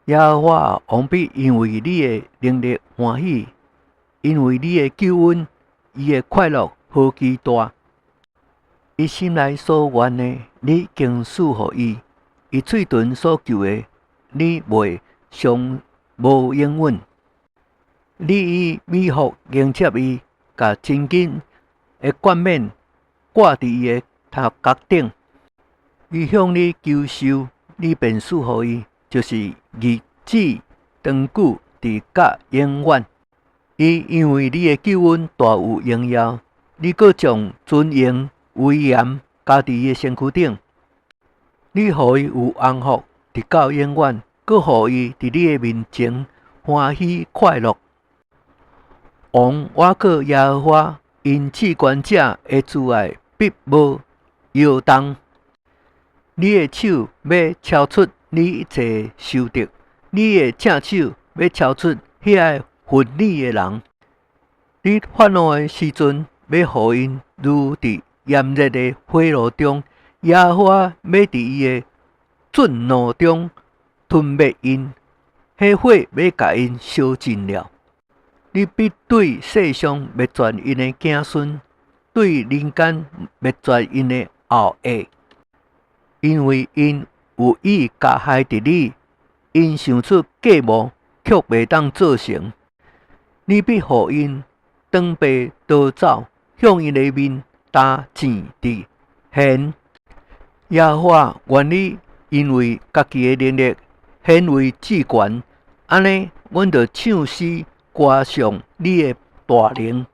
耶和華，王必因為你的能力歡喜，因為你的救恩，伊的快樂何其大！伊心內所願的，你已經賜予伊；伊喙唇所求的，你袂常無應允。你以美福迎接伊，共真金的冠冕掛佇伊的頭殼頂。伊向你求壽，你便賜予伊，就是日子長久，直到永遠。伊因為你的救恩大有榮耀，你閣將尊榮威嚴加佇伊的身軀頂。你予伊有王福，直到永遠，閣予伊佇你的面前歡喜快樂。王倚靠耶和華，𪜶至懸者的慈愛必無搖動。你的手欲超出你一切仇敵，你的正手欲超出遐个恨你的人。你發怒的時陣，欲予𪜶如佇炎熱的火爐中，耶和華欲佇伊的震怒中吞滅𪜶，彼火欲共𪜶燒盡了。你必對世上滅絕𪜶的子孫，對人間滅絕𪜶的後裔，因為𪜶有意加害佇你，𪜶想出計謀，卻袂當做成。你必予𪜶轉背逃走，向𪜶的面焦糋佇現。耶和華，願你因為家己的能力顯為至懸，按呢，阮就唱詩歌頌你的大能。